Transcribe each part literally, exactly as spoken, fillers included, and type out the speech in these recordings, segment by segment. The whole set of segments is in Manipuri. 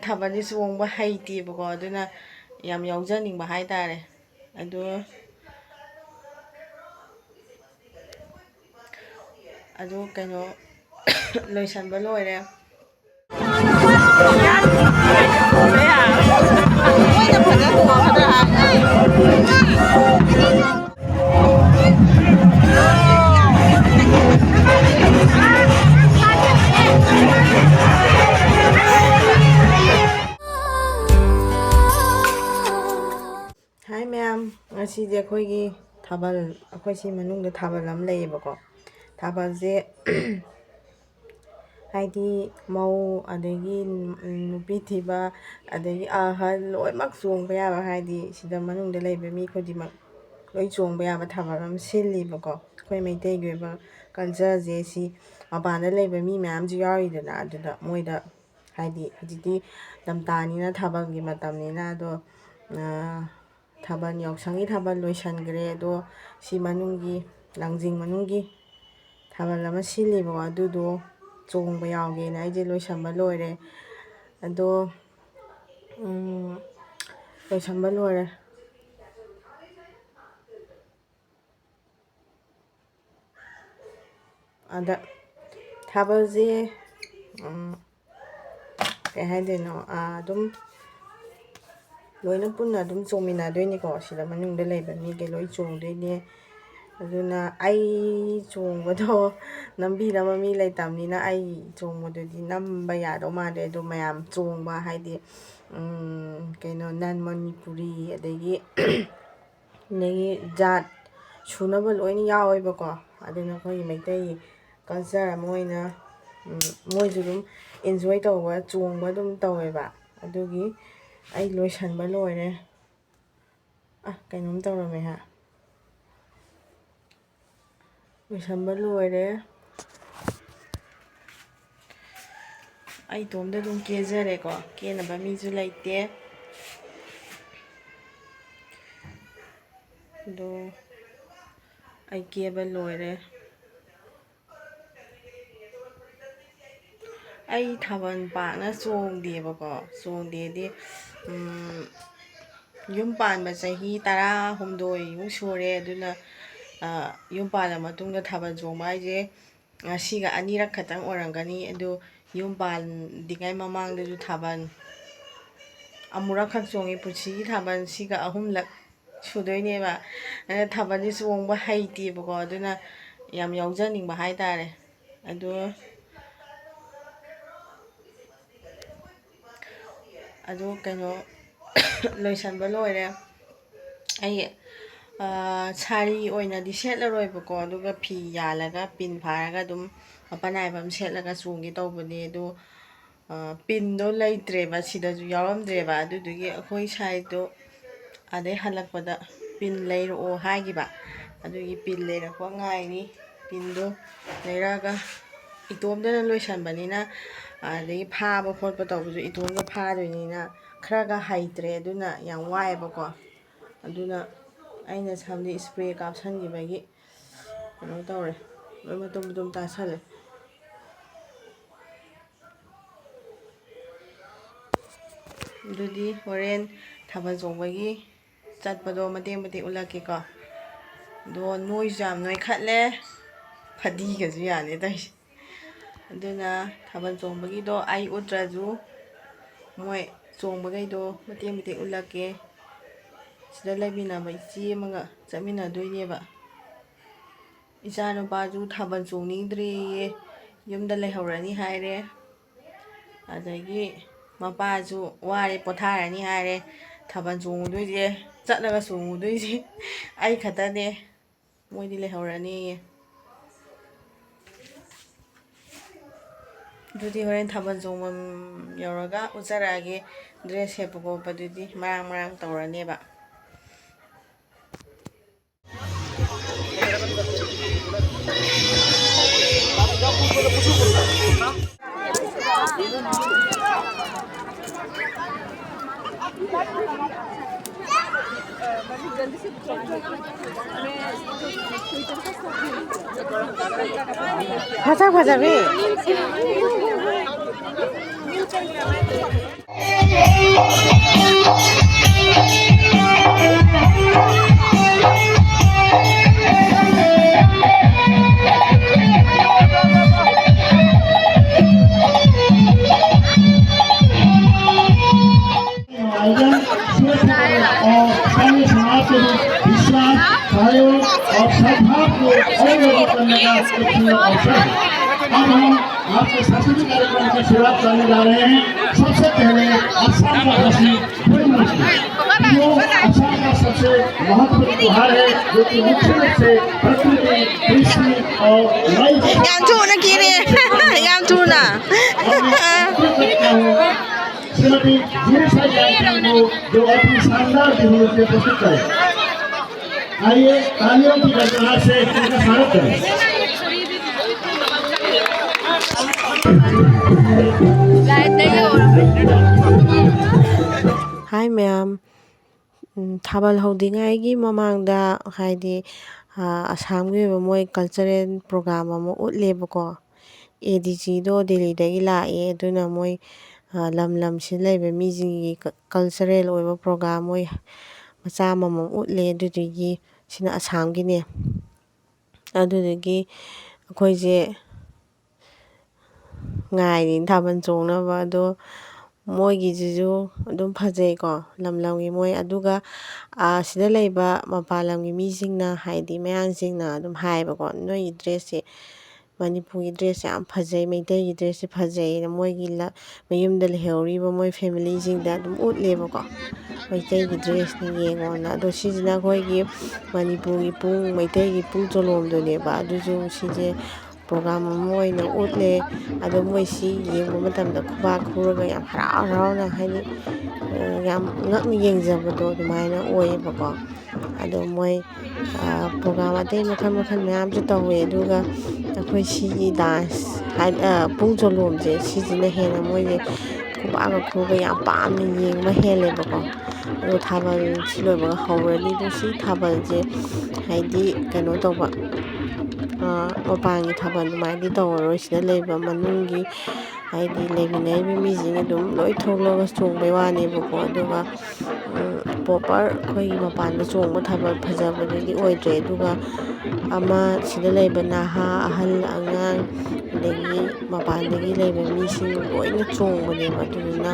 ꯊꯥꯕꯜꯗꯤ ꯆꯣꯡꯕ ꯍꯩꯇꯦꯕꯀꯣ, ꯑꯗꯨꯅ ꯌꯥꯝ ꯌꯥꯎꯖꯅꯤꯡꯕ ꯍꯥꯏꯇꯥꯔꯦ꯫ ꯑꯗꯣ ꯑꯗꯨ ꯀꯩꯅꯣ ꯂꯣꯏꯁꯟꯕ ꯂꯣꯏꯔꯦ꯫ ꯍꯥꯏ ꯃꯌꯥꯝ, ꯉꯁꯤꯁꯦ ꯑꯩꯈꯣꯏꯒꯤ ꯊꯥꯕꯜ, ꯑꯩꯈꯣꯏ ꯁꯤ ꯃꯅꯨꯡꯗ ꯊꯥꯕꯜ ꯑꯃ ꯂꯩꯌꯦꯕꯀꯣ꯫ ꯊꯥꯕꯜꯁꯦ ꯍꯥꯏꯗꯤ ꯃꯧ, ꯑꯗꯒꯤ ꯅꯨꯄꯤ ꯊꯤꯕ, ꯑꯗꯒꯤ ꯑꯍꯜ ꯂꯣꯏꯅꯃꯛ ꯆꯣꯡꯕ ꯌꯥꯕ, ꯍꯥꯏꯗꯤ ꯁꯤꯗ ꯃꯅꯨꯡꯗ ꯂꯩꯕ ꯃꯤ ꯈꯨꯗꯤꯡꯃꯛ ꯂꯣꯏ ꯆꯣꯡꯕ ꯌꯥꯕ ꯊꯥꯕꯜ ꯑꯃ ꯁꯤꯜꯂꯤꯕꯀꯣ꯫ ꯑꯩꯈꯣꯏ ꯃꯩꯇꯩꯒꯤ ꯑꯣꯏꯕ ꯀꯜꯆꯔꯁꯦ ꯁꯤ ꯃꯄꯥꯟꯗ ꯂꯩꯕ ꯃꯤ ꯃꯌꯥꯝꯁꯨ ꯌꯥꯎꯔꯤꯗꯅ, ꯑꯗꯨꯗ ꯃꯣꯏꯗ ꯍꯥꯏꯗꯤ ꯍꯧꯖꯤꯛꯇꯤ ꯂꯝꯇꯥꯅꯤꯅ ꯊꯥꯕꯜꯒꯤ ꯃꯇꯝꯅꯤꯅ, ꯑꯗꯣ ꯊꯥꯕꯜ, ꯌꯥꯎꯁꯪꯒꯤ ꯊꯥꯕꯜ ꯂꯣꯏꯁꯟꯈ꯭ꯔꯦ꯫ ꯑꯗꯣ ꯁꯤ ꯃꯅꯨꯡꯒꯤ, ꯂꯥꯡꯖꯤꯡ ꯃꯅꯨꯡꯒꯤ ꯊꯥꯕꯜ ꯑꯃ ꯁꯤꯜꯂꯤꯕꯀꯣ, ꯑꯗꯨꯗꯣ ꯆꯣꯡꯕ ꯌꯥꯎꯒꯦꯅ ꯑꯩꯁꯦ ꯂꯣꯏꯁꯟꯕ ꯂꯣꯏꯔꯦ꯫ ꯑꯗꯣ ꯎꯝ, ꯂꯣꯏꯁꯟꯕ ꯂꯣꯏꯔꯦ꯫ ꯑꯗ ꯊꯥꯕꯜꯁꯦ, ꯎꯝ, ꯀꯩ ꯍꯥꯏꯗꯣꯏꯅꯣ, ꯑꯥ, ꯑꯗꯨꯝ ꯂꯣꯏꯅ ꯄꯨꯟꯅ ꯑꯗꯨꯝ ꯆꯣꯡꯃꯤꯟꯅꯗꯣꯏꯅꯤꯀꯣ꯫ ꯁꯤꯗ ꯃꯅꯨꯡꯗ ꯂꯩꯕ ꯃꯤꯒꯩ ꯂꯣꯏ ꯆꯣꯡꯗꯣꯏꯅꯦ꯫ ꯑꯗꯨꯅ ꯑꯩ ꯆꯣꯡꯕꯗꯣ ꯅꯝꯕꯤꯅꯕ ꯃꯤ ꯂꯩꯇꯕꯅꯤꯅ ꯑꯩ ꯆꯣꯡꯕꯗꯨꯗꯤ ꯅꯝꯕ ꯌꯥꯗꯧ ꯃꯥꯟꯗꯦ꯫ ꯑꯗꯣ ꯃꯌꯥꯝ ꯆꯣꯡꯕ ꯍꯥꯏꯗꯤ, ꯎꯝ, ꯀꯩꯅꯣ, ꯅꯟ ꯃꯅꯤꯄꯨꯔꯤ, ꯑꯗꯒꯤ ꯑꯗꯒꯤ ꯖꯥꯠ ꯁꯨꯅꯕ ꯂꯣꯏꯅ ꯌꯥꯎꯋꯦꯕꯀꯣ꯫ ꯑꯗꯨꯅ ꯑꯩꯈꯣꯏꯒꯤ ꯃꯩꯇꯩ ꯀꯜꯆꯔ ꯑꯃ ꯑꯣꯏꯅ, ꯎꯝ, ꯃꯣꯏꯁꯨ ꯑꯗꯨꯝ ꯏꯟꯖꯣꯏ ꯇꯧꯕ, ꯆꯣꯡꯕ ꯑꯗꯨꯝ ꯇꯧꯋꯦꯕ꯫ ꯑꯗꯨꯒꯤ ꯑꯩ ꯂꯣꯏꯁꯟꯕ ꯂꯣꯏꯔꯦ꯫ ꯑ, ꯀꯩꯅꯣꯝ ꯇꯧꯔꯝꯃꯦ ꯍꯥ꯫ ꯂꯣꯏꯁꯟꯕ ꯂꯣꯏꯔꯦ꯫ ꯑꯩ ꯏꯇꯣꯝꯗ ꯑꯗꯨꯝ ꯀꯦꯖꯔꯦꯀꯣ, ꯀꯦꯅꯕ ꯃꯤꯁꯨ ꯂꯩꯇꯦ꯫ ꯑꯗꯣ ꯑꯩ ꯀꯦꯕ ꯂꯣꯏꯔꯦ꯫ ꯑꯩ ꯊꯥꯕꯜ ꯄꯥꯛꯅ ꯆꯣꯡꯗꯦꯕꯀꯣ꯫ ꯆꯣꯡꯗꯦꯗꯤ, ꯎꯝ, ꯌꯨꯝ ꯄꯥꯟꯕ ꯆꯍꯤ ꯇꯔꯥꯍꯨꯝꯗꯣꯏꯃꯨꯛ ꯁꯨꯔꯦ꯫ ꯑꯗꯨꯅ, ꯑ, ꯌꯨꯝ ꯄꯥꯜꯂ ꯃꯇꯨꯡꯗ ꯊꯥꯕꯜ ꯆꯣꯡꯕ ꯍꯥꯏꯁꯦ ꯉꯁꯤꯒ ꯑꯅꯤꯔꯛ ꯈꯛꯇꯪ ꯑꯣꯏꯔꯝꯒꯅꯤ꯫ ꯑꯗꯨ ꯌꯨꯝ ꯄꯥꯟꯗ꯭ꯔꯤꯉꯩ ꯃꯃꯥꯡꯗꯁꯨ ꯊꯥꯕꯜ ꯑꯃꯨꯔꯛꯈꯛ ꯆꯣꯡꯉꯤ ꯄꯨꯟꯁꯤꯒꯤ ꯊꯥꯕꯜ, ꯁꯤꯒ ꯑꯍꯨꯝꯂꯛ ꯁꯨꯗꯣꯏꯅꯦꯕ꯫ ꯑꯗꯨꯅ ꯊꯥꯕꯜꯁꯦ ꯆꯣꯡꯕ ꯍꯩꯇꯦꯕꯀꯣ꯫ ꯑꯗꯨꯅ ꯌꯥꯝ ꯌꯥꯎꯖꯅꯤꯡꯕ ꯍꯥꯏꯇꯥꯔꯦ꯫ ꯑꯗꯣ, ꯑꯗꯨ ꯀꯩꯅꯣ, ꯂꯣꯏꯁꯟꯕ ꯂꯣꯏꯔꯦ꯫ ꯑꯩ, ꯑ, ꯁꯥꯔꯤ ꯑꯣꯏꯅꯗꯤ ꯁꯦꯠꯂꯔꯣꯏꯕꯀꯣ꯫ ꯑꯗꯨꯒ ꯐꯤ ꯌꯥꯜꯂꯒ ꯄꯤꯟ ꯐꯥꯔꯒ ꯑꯗꯨꯝ ꯃꯄꯥꯟ ꯅꯥꯏꯕ ꯑꯃ ꯁꯦꯠꯂꯒ ꯆꯣꯡꯒꯦ ꯇꯧꯕꯅꯦ꯫ ꯑꯗꯣ, ꯑ, ꯄꯤꯟꯗꯣ ꯂꯩꯇ꯭ꯔꯦꯕ, ꯁꯤꯗꯁꯨ ꯌꯥꯎꯔꯝꯗ꯭ꯔꯦꯕ꯫ ꯑꯗꯨꯗꯨꯒꯤ ꯑꯩꯈꯣꯏ ꯁꯥꯏꯗꯣ ꯑꯗꯩ ꯍꯜꯂꯛꯄꯗ ꯄꯤꯟ ꯂꯩꯔꯛꯑꯣ ꯍꯥꯏꯈꯤꯕ꯫ ꯑꯗꯨꯒꯤ ꯄꯤꯟ ꯂꯩꯔꯛꯄ ꯉꯥꯏꯔꯤ꯫ ꯄꯤꯟꯗꯣ ꯂꯩꯔꯛꯑꯒ ꯏꯇꯣꯝꯗꯅ ꯂꯣꯏꯁꯟꯕꯅꯤꯅ, ꯑꯗꯒꯤ ꯐꯥꯕ ꯈꯣꯠꯄ ꯇꯧꯕꯁꯨ ꯏꯇꯣꯝꯗ ꯐꯥꯗꯣꯏꯅꯤꯅ ꯈꯔꯒ ꯍꯩꯇ꯭ꯔꯦ꯫ ꯑꯗꯨꯅ ꯌꯥꯝ ꯋꯥꯏꯑꯦꯕꯀꯣ꯫ ꯑꯗꯨꯅ ꯑꯩꯅ ꯁꯝꯗꯤ ꯏꯁꯄ꯭ꯔꯦ ꯀꯥꯞꯁꯟꯈꯤꯕꯒꯤ ꯀꯩꯅꯣ ꯇꯧꯔꯦ, ꯂꯣꯏ ꯃꯇꯨꯝ ꯃꯇꯨꯝ ꯇꯥꯁꯜꯂꯦ꯫ ꯑꯗꯨꯗꯤ ꯍꯣꯔꯦꯟ ꯊꯥꯕꯜ ꯆꯣꯡꯕꯒꯤ ꯆꯠꯄꯗꯣ ꯃꯇꯦꯛ ꯃꯇꯦꯛ ꯎꯠꯂꯛꯀꯦꯀꯣ꯫ ꯑꯗꯣ ꯅꯣꯏꯁꯨ ꯌꯥꯝ ꯅꯣꯏꯈꯠꯂꯦ, ꯐꯗꯤꯒꯁꯨ ꯌꯥꯜꯂꯦ ꯇꯧꯔꯤꯁꯦ꯫ ꯑꯗꯨꯅ ꯊꯥꯕꯜ ꯆꯣꯡꯕꯒꯤꯗꯣ ꯑꯩ ꯎꯠꯇ꯭ꯔꯁꯨ ꯃꯣꯏ ꯆꯣꯡꯕꯈꯩꯗꯣ ꯃꯇꯦꯛ ꯃꯇꯦꯛ ꯎꯠꯂꯛꯀꯦ꯫ ꯁꯤꯗ ꯂꯩꯃꯤꯟꯅꯕ ꯏꯆꯦ ꯑꯃꯒ ꯆꯠꯃꯤꯟꯅꯗꯣꯏꯅꯦꯕ꯫ ꯏꯆꯥꯅꯨꯄꯥꯁꯨ ꯊꯥꯕꯜ ꯆꯣꯡꯅꯤꯡꯗ꯭ꯔꯦꯌꯦ, ꯌꯨꯝꯗ ꯂꯩꯍꯧꯔꯅꯤ ꯍꯥꯏꯔꯦ꯫ ꯑꯗꯒꯤ ꯃꯄꯥꯁꯨ ꯋꯥꯔꯦ, ꯄꯣꯊꯥꯔꯅꯤ ꯍꯥꯏꯔꯦ꯫ ꯊꯥꯕꯜ ꯆꯣꯡꯉꯨꯗꯣꯏꯁꯦ, ꯆꯠꯂꯒ ꯆꯣꯡꯉꯨꯗꯣꯏꯁꯦ ꯑꯩ ꯈꯛꯇꯅꯦ, ꯃꯣꯏꯗꯤ ꯂꯩꯍꯧꯔꯅꯤꯌꯦ꯫ ꯑꯗꯨꯗꯤ ꯍꯣꯔꯦꯟ ꯊꯥꯕꯜ ꯆꯣꯡꯐꯝ ꯌꯧꯔꯒ ꯎꯠꯆꯔꯛꯑꯒꯦ꯫ ꯗ꯭ꯔꯦꯁ ꯁꯦꯠꯄ ꯈꯣꯠꯄꯗꯨꯗꯤ ꯃꯔꯥꯡ ꯃꯔꯥꯡ ꯇꯧꯔꯅꯦꯕ꯫ ꯐꯖ ꯐꯖꯕꯤ꯫ आयोजन सुरक्षा और स्थानीय समाज के बीच विश्वास, सहयोग और सद्भाव को और मजबूत करने का एक सुंदर अवसर है। अब हम आपके सांस्कृतिक कार्यक्रम की शुरुआत करने जा रहे हैं। सबसे पहले असम का प्रश्न, जो असम का सबसे महत्वपूर्ण त्योहार है, जो कि मुख्य रूप से प्रकृति, कृषि और नई ꯌꯥꯝ ꯊꯨꯅ ꯀꯤꯔꯦ꯫ ꯌꯥꯝ ꯊꯨꯅ꯫ श्रीमती गिरिशा जानकी को, जो अपनी शानदार बिहू नृत्य प्रस्तुत करें। आइए, तालियों की गड़गड़ाहट से उनका स्वागत करें। Hi ꯃꯌꯥꯝ꯫ ꯎꯝ, ꯊꯥꯕꯜ ꯍꯧꯗ꯭ꯔꯤꯉꯩꯒꯤ ꯃꯃꯥꯡꯗ, ꯍꯥꯏꯗꯤ, ꯑ, ꯑꯁꯥꯝꯒꯤ ꯑꯣꯏꯕ ꯃꯣꯏ cultural program ꯑꯃ ꯎꯠꯂꯦꯕꯀꯣ꯫ ꯑꯦ ꯗꯤ ꯖꯤꯗꯣ ꯗꯦꯜꯂꯤꯗꯒꯤ ꯂꯥꯛꯑꯦ꯫ ꯑꯗꯨꯅ ꯃꯣꯏ, ꯑ, ꯂꯝ ꯂꯝꯁꯤꯗ ꯂꯩꯕ ꯃꯤꯁꯤꯡꯒꯤ ꯀ-, cultural ꯑꯣꯏꯕ program ꯃꯣꯏ ꯃꯆꯥ ꯑꯃꯃꯝ ꯎꯠꯂꯦ꯫ ꯑꯗꯨꯗꯨꯒꯤ, ꯁꯤꯅ ꯑꯁꯥꯝꯒꯤꯅꯦ꯫ ꯑꯗꯨꯗꯨꯒꯤ ꯑꯩꯈꯣꯏꯁꯦ ꯉꯥꯏꯔꯤꯅꯤ ꯊꯥꯕꯜ ꯆꯣꯡꯅꯕ꯫ ꯑꯗꯣ ꯃꯣꯏꯒꯤꯁꯤꯁꯨ ꯑꯗꯨꯝ ꯐꯖꯩꯀꯣ, ꯂꯝ ꯂꯝꯒꯤ ꯃꯣꯏ꯫ ꯑꯗꯨꯒ, ꯑ, ꯁꯤꯗ ꯂꯩꯕ ꯃꯄꯥꯟ ꯂꯝꯒꯤ ꯃꯤꯁꯤꯡꯅ, ꯍꯥꯏꯗꯤ ꯃꯌꯥꯡꯁꯤꯡꯅ ꯑꯗꯨꯝ ꯍꯥꯏꯌꯦꯕꯀꯣ, "ꯅꯣꯏꯒꯤ dressꯁꯦ, ꯃꯅꯤꯄꯨꯔꯒꯤ dressꯁꯦ ꯌꯥꯝ ꯐꯖꯩ, ꯃꯩꯇꯩꯒꯤ dressꯁꯦ ꯐꯖꯩꯅ" ꯃꯣꯏꯒꯤ ꯂ-, ꯃꯌꯨꯝꯗ ꯂꯩꯍꯧꯔꯤꯕ ꯃꯣꯏ familyꯁꯤꯡꯗ ꯑꯗꯨꯝ ꯎꯠꯂꯦꯕꯀꯣ꯫ "ꯃꯩꯇꯩꯒꯤ dressꯅꯤ, ꯌꯦꯡꯉꯣꯅ"꯫ ꯑꯗꯣ ꯁꯤꯁꯤꯅ ꯑꯩꯈꯣꯏꯒꯤ ꯃꯅꯤꯄꯨꯔꯒꯤ ꯄꯨꯡ, ꯃꯩꯇꯩꯒꯤ ꯄꯨꯡ ꯆꯣꯂꯣꯝꯗꯨꯅꯦꯕ꯫ ꯑꯗꯨꯁꯨ ꯁꯤꯁꯦ program ꯑꯃ ꯑꯣꯏꯅ ꯎꯠꯂꯦ꯫ ꯑꯗꯣ ꯃꯣꯏ ꯁꯤ ꯌꯦꯡꯕ ꯃꯇꯝꯗ ꯈꯨꯕꯥꯛ ꯈꯨꯔꯒ ꯌꯥꯝ ꯍꯔꯥꯎ ꯍꯔꯥꯎꯅ, ꯍꯥꯏꯗꯤ, ꯑ, ꯌꯥꯝ ꯉꯛꯅ ꯌꯦꯡꯖꯕꯗꯣ ꯑꯗꯨꯃꯥꯏꯅ ꯑꯣꯏꯌꯦꯕꯀꯣ꯫ ꯑꯗꯣ ꯃꯣꯏ, ꯑ, program ꯑꯇꯩ ꯃꯈꯜ ꯃꯈꯜ ꯃꯌꯥꯝꯁꯨ ꯇꯧꯋꯦ꯫ ꯑꯗꯨꯒ ꯑꯩꯈꯣꯏ ꯁꯤꯒꯤ dance ꯍꯥꯏ-, ꯑ, ꯄꯨꯡ ꯆꯣꯂꯣꯝꯁꯦ, ꯁꯤꯁꯤꯅ ꯍꯦꯟꯅ ꯃꯣꯏꯁꯦ ꯈꯨꯕꯥꯛꯀ ꯈꯨꯔꯒ ꯌꯥꯝ ꯄꯥꯝꯅ ꯌꯦꯡꯕ ꯍꯦꯜꯂꯦꯕꯀꯣ꯫ ꯑꯗꯣ ꯊꯥꯕꯜ ꯁꯤ ꯂꯣꯏꯕꯒ ꯍꯧꯔꯅꯤ꯫ ꯑꯗꯣ ꯁꯤ ꯊꯥꯕꯜꯁꯦ, ꯍꯥꯏꯗꯤ, ꯀꯩꯅꯣ ꯇꯧꯕ, ꯃꯄꯥꯟꯒꯤ ꯊꯥꯕꯜ ꯑꯗꯨꯃꯥꯏꯅꯗꯤ ꯇꯧꯔꯔꯣꯏ꯫ ꯁꯤꯗ ꯂꯩꯕ ꯃꯅꯨꯡꯒꯤ, ꯍꯥꯏꯗꯤ ꯂꯩꯃꯤꯟꯅꯔꯤꯕ ꯃꯤꯁꯤꯡ ꯑꯗꯨꯝ ꯂꯣꯏ ꯊꯣꯛꯂꯒ ꯆꯣꯡꯕꯩ ꯋꯥꯅꯦꯕꯀꯣ꯫ ꯑꯗꯨꯒ ꯄ꯭ꯔꯣꯄꯔ ꯑꯩꯈꯣꯏꯒꯤ ꯃꯄꯥꯟꯗ ꯆꯣꯡꯕ ꯊꯥꯕꯜ ꯐꯖꯕꯗꯨꯗꯤ ꯑꯣꯏꯗ꯭ꯔꯦ꯫ ꯑꯗꯨꯒ ꯑꯃ ꯁꯤꯗ ꯂꯩꯕ ꯅꯍꯥ, ꯑꯍꯜ, ꯑꯉꯥꯡ, ꯑꯗꯒꯤ ꯃꯄꯥꯟꯗꯒꯤ ꯂꯩꯕ ꯃꯤꯁꯤꯡ ꯂꯣꯏꯅ ꯆꯣꯡꯕꯅꯦꯕ꯫ ꯑꯗꯨꯗꯨꯅ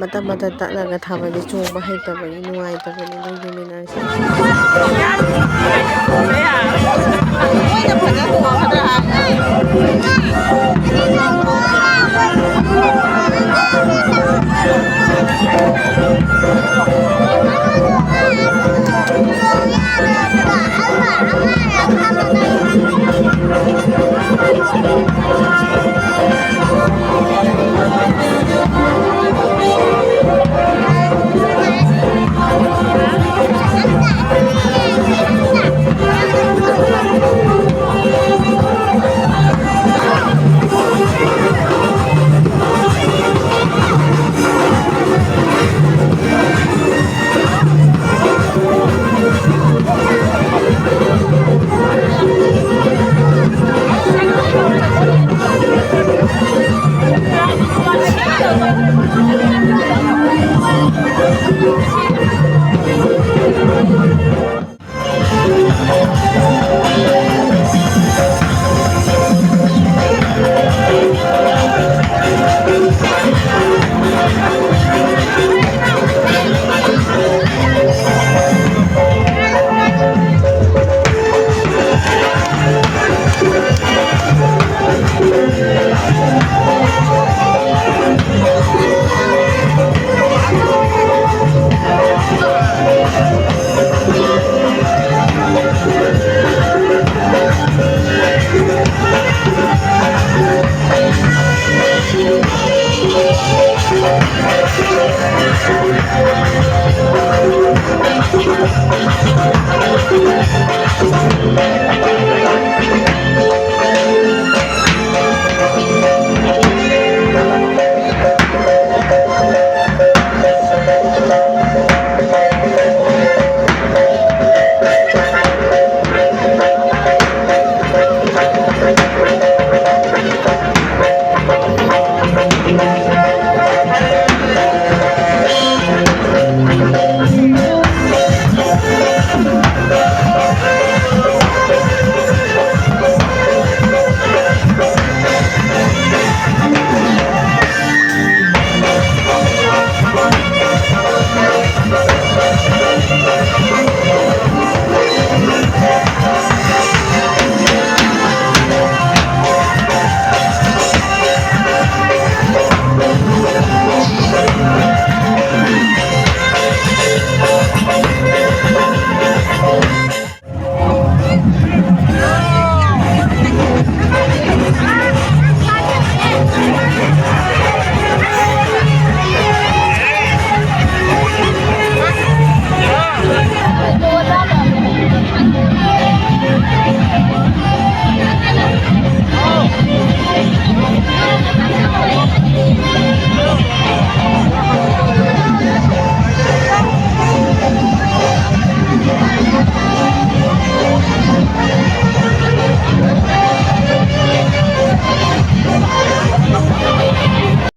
ꯃꯇꯠ ꯃꯇꯠ ꯇꯠꯂꯒ ꯊꯥꯕꯜꯁꯦ ꯆꯣꯡꯕ ꯍꯩꯇꯕꯒꯤ ꯅꯨꯡꯉꯥꯏꯇꯕꯅꯤ ꯅꯣꯏꯒꯤ ꯃꯤꯅꯔꯁꯦ꯫